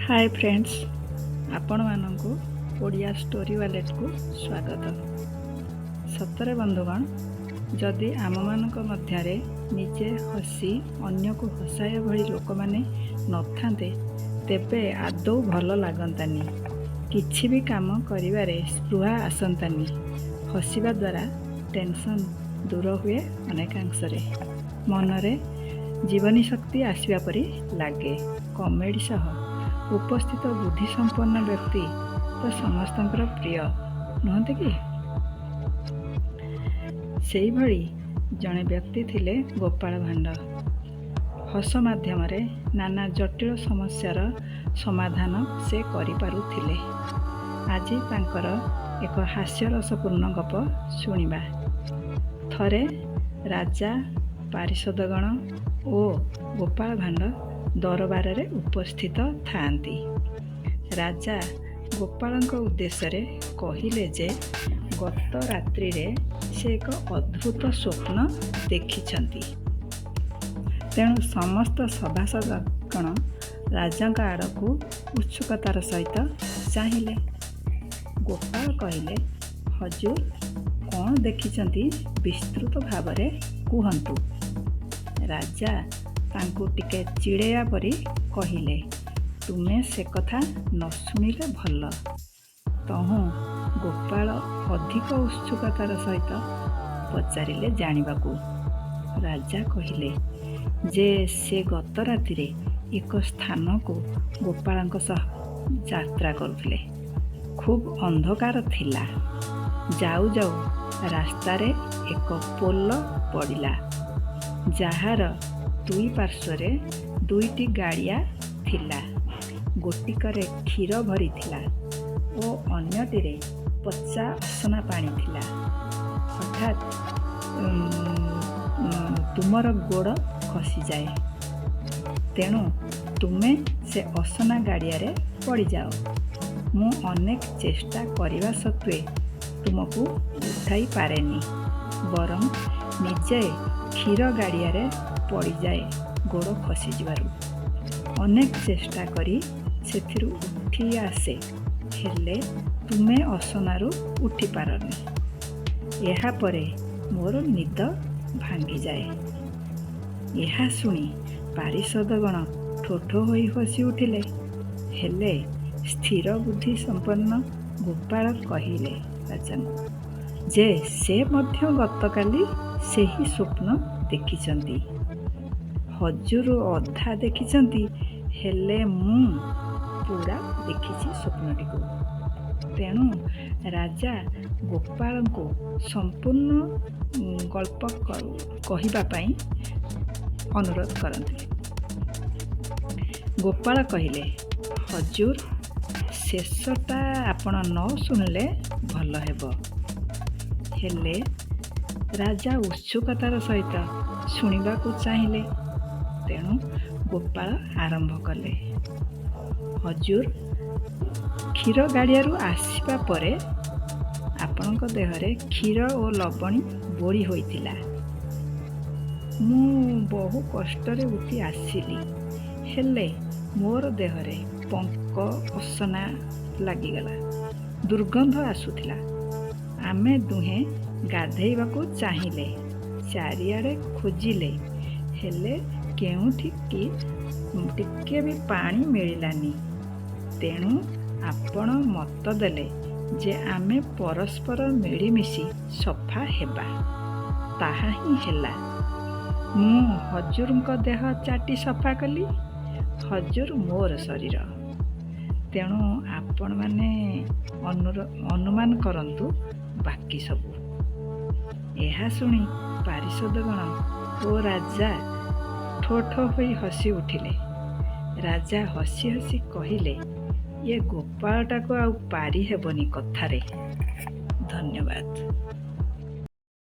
ହାଏ friends, ଆପଣମାନଙ୍କୁ Odia story ୱାଲେଟ୍କୁ ସ୍ୱାଗତ। ସତରେ ବନ୍ଧୁଗଣ, ଯଦି ଆମମାନଙ୍କ ମଧ୍ୟରେ ନିଜେ ହସି ଅନ୍ୟକୁ ହସାଇବା ଭଳି ଲୋକମାନେ ନଥାନ୍ତେ, ତେବେ ଆଦୌ ଭଲ ଲାଗନ୍ତାନି। କିଛି ବି କାମ କରିବାରେ ସ୍ପୃହା ଆସନ୍ତାନି। ହସିବା ଦ୍ୱାରା ଟେନସନ୍ ଦୂର ହୁଏ ଅନେକାଂଶରେ। ମନରେ ଜୀବନୀ ଶକ୍ତି ଆସିବା ପରି ଲାଗେ। କମେଡ଼ି ସହ ଉପସ୍ଥିତ ବୁଦ୍ଧିସମ୍ପନ୍ନ ବ୍ୟକ୍ତି ତ ସମସ୍ତଙ୍କର ପ୍ରିୟ ନୁହନ୍ତି କି? ସେଇଭଳି ଜଣେ ବ୍ୟକ୍ତି ଥିଲେ ଗୋପାଳ ଭାଣ୍ଡ। ହସ ମାଧ୍ୟମରେ ନାନା ଜଟିଳ ସମସ୍ୟାର ସମାଧାନ ସେ କରିପାରୁଥିଲେ। ଆଜି ତାଙ୍କର ଏକ ହାସ୍ୟରସପୂର୍ଣ୍ଣ ଗପ ଶୁଣିବା। ଥରେ ରାଜା, ପାରିଷଦଗଣ ଓ ଗୋପାଳ ଭାଣ୍ଡ ଦରବାରରେ ଉପସ୍ଥିତ ଥାଆନ୍ତି। ରାଜା ଗୋପାଳଙ୍କ ଉଦ୍ଦେଶ୍ୟରେ କହିଲେ ଯେ ଗତ ରାତ୍ରିରେ ସେ ଏକ ଅଦ୍ଭୁତ ସ୍ୱପ୍ନ ଦେଖିଛନ୍ତି। ତେଣୁ ସମସ୍ତ ସଭାସଦଗଣ ରାଜାଙ୍କ ଆଡ଼କୁ ଉତ୍ସୁକତାର ସହିତ ଚାହିଁଲେ। ଗୋପାଳ କହିଲେ, "ହଜୁର, କ'ଣ ଦେଖିଛନ୍ତି ବିସ୍ତୃତ ଭାବରେ କୁହନ୍ତୁ।" ରାଜା ତାଙ୍କୁ ଟିକେ ଚିଡ଼େଇବା ପରି କହିଲେ, "ତୁମେ ସେକଥା ନ ଶୁଣିଲେ ଭଲ।" ତହୁଁ ଗୋପାଳ ଅଧିକ ଉତ୍ସୁକତାର ସହିତ ପଚାରିଲେ ଜାଣିବାକୁ। ରାଜା କହିଲେ ଯେ ସେ ଗତ ରାତିରେ ଏକ ସ୍ଥାନକୁ ଗୋପାଳଙ୍କ ସହ ଯାତ୍ରା କରୁଥିଲେ। ଖୁବ୍ ଅନ୍ଧକାର ଥିଲା। ଯାଉ ଯାଉ ରାସ୍ତାରେ ଏକ ପୋଲ ପଡ଼ିଲା, ଯାହାର ଦୁଇ ପାର୍ଶ୍ୱରେ ଦୁଇଟି ଗାଡ଼ିଆ ଥିଲା। ଗୋଟିକରେ କ୍ଷୀର ଭରିଥିଲା ଓ ଅନ୍ୟଟିରେ ପଚା ଅସନା ପାଣି ଥିଲା। ହଠାତ୍ ତୁମର ଗୋଡ଼ ଖସିଯାଏ, ତେଣୁ ତୁମେ ସେ ଅସନା ଗାଡ଼ିଆରେ ପଡ଼ିଯାଅ। ମୁଁ ଅନେକ ଚେଷ୍ଟା କରିବା ସତ୍ତ୍ୱେ ତୁମକୁ ଉଠାଇ ପାରେନି, ବରଂ ନିଜେ କ୍ଷୀର ଗାଡ଼ିଆରେ ପଡ଼ିଯାଏ ଗୋଡ଼ ଖସିଯିବାରୁ। ଅନେକ ଚେଷ୍ଟା କରି ସେଥିରୁ ଉଠି ଆସେ, ହେଲେ ତୁମେ ଅସନାରୁ ଉଠିପାରନି। ଏହାପରେ ମୋର ନିଦ ଭାଙ୍ଗିଯାଏ। ଏହା ଶୁଣି ପାରିଷଦଗଣ ଠୋ ଠୋ ହୋଇ ହସି ଉଠିଲେ। ହେଲେ ସ୍ଥିର ବୁଦ୍ଧି ସମ୍ପନ୍ନ ଗୋପାଳ କହିଲେ ରାଜାଙ୍କୁ ଯେ ସେ ମଧ୍ୟ ଗତକାଲି ସେହି ସ୍ୱପ୍ନ ଦେଖିଛନ୍ତି। ହଜୁର ଅଧା ଦେଖିଛନ୍ତି, ହେଲେ ମୁଁ ପୂରା ଦେଖିଛି ସ୍ୱପ୍ନଟିକୁ। ତେଣୁ ରାଜା ଗୋପାଳଙ୍କୁ ସମ୍ପୂର୍ଣ୍ଣ ଗଳ୍ପ କହିବା ପାଇଁ ଅନୁରୋଧ କରନ୍ତି। ଗୋପାଳ କହିଲେ, "ହଜୁର, ଶେଷଟା ଆପଣ ନ ଶୁଣିଲେ ଭଲ ହେବ।" ହେଲେ ରାଜା ଉତ୍ସୁକତାର ସହିତ ଶୁଣିବାକୁ ଚାହିଁଲେ। ତେଣୁ ଗୋପାଳ ଆରମ୍ଭ କଲେ, "ହଜୁର, କ୍ଷୀର ଗାଡ଼ିଆରୁ ଆସିବା ପରେ ଆପଣଙ୍କ ଦେହରେ କ୍ଷୀର ଓ ଲବଣୀ ବୋଳି ହୋଇଥିଲା। ମୁଁ ବହୁ କଷ୍ଟରେ ଉଠି ଆସିଲି, ହେଲେ ମୋର ଦେହରେ ପଙ୍କ ଅସନା ଲାଗିଗଲା, ଦୁର୍ଗନ୍ଧ ଆସୁଥିଲା। ଆମେ ଦୁହେଁ ଗାଧୋଇବାକୁ ଚାହିଁଲେ, ଚାରିଆଡ଼େ ଖୋଜିଲେ, ହେଲେ କେଉଁଠି କି ଟିକେ ବି ପାଣି ମିଳିଲାନି। ତେଣୁ ଆପଣ ମତ ଦେଲେ ଯେ ଆମେ ପରସ୍ପର ମିଳିମିଶି ସଫା ହେବା। ତାହା ହିଁ ହେଲା। ମୁଁ ହଜୁରଙ୍କ ଦେହ ଚାଟି ସଫା କଲି, ହଜୁର ମୋର ଶରୀର। ତେଣୁ ଆପଣମାନେ ଅନୁମାନ କରନ୍ତୁ ବାକି ସବୁ।" ଏହା ଶୁଣି ପାରିଷଦଗଣ ଓ ରାଜା ଠୋ ଠୋ ହୋଇ ହସି ଉଠିଲେ। ରାଜା ହସି ହସି କହିଲେ, "ଏ ଗୋପାଳଟାକୁ ଆଉ ପାରି ହେବନି କଥାରେ।" ଧନ୍ୟବାଦ।